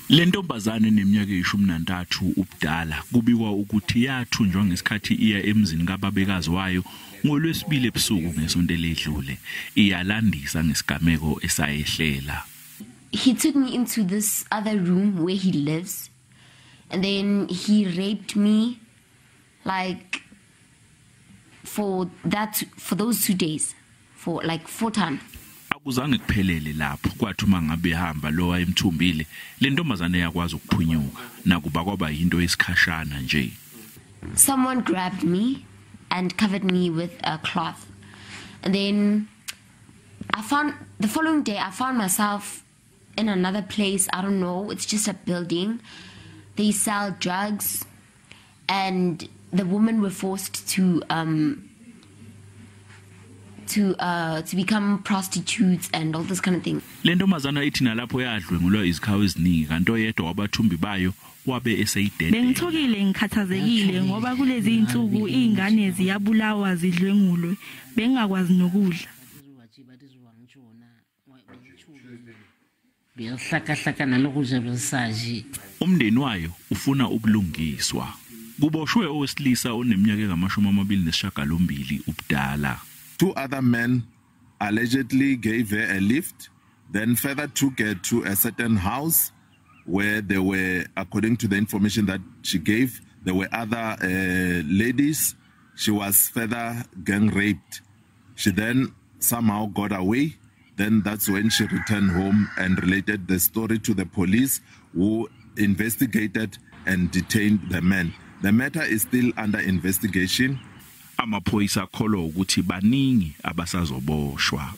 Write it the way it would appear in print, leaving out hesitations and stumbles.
Le ntombazane eneminyaka eyi-13 ubudala kubikwa ukuthi yathunjwa ngesikhathi iya emzini kababekazi wayo ngoLwesibili ebusuku ngesonto eledlule. Iyalandisa ngesigameko esayehlela. He took me into this other room where he lives, and then he raped me like for those 2 days for like four times. Akuzange kuphelele lapho, kwathi uma ngabe ehamba lo wayemthumbile, le ntombazane yakwazi ukuphunyuka nakuba kwaba yinto yesikhashana nje. Someone grabbed me and covered me with a cloth. And then I found the following day I found myself in another place. I don't know. It's just a building. They sell drugs, and the women were forced to become prostitutes and all this kind of thing. Le ntombazana ithi nalapho yadlwengulwa izikhawu eziningi, kanti oyedwa wabathumbi bayo wabe eseyidedela. Bengithukile, ngikhathazekile ngoba kulezi insuku izingane ziyabulawa, zidlwengulwe, bengingakwazi nokudla. Be re hlakahlakana le go ja re sa je. Umndeni wayo ufuna ubulungiswa. Kuboshwe owesilisa oneminyaka engama-28 ubudala. Two other men allegedly gave her a lift, then further took her to a certain house where there were, according to the information that she gave, there were other ladies. She was further gang raped. She then somehow got away. Then that's when she returned home and related the story to the police, who investigated and detained the men. The matter is still under investigation. Amaphoyisa akholwa ukuthi baningi abasazoboshwa.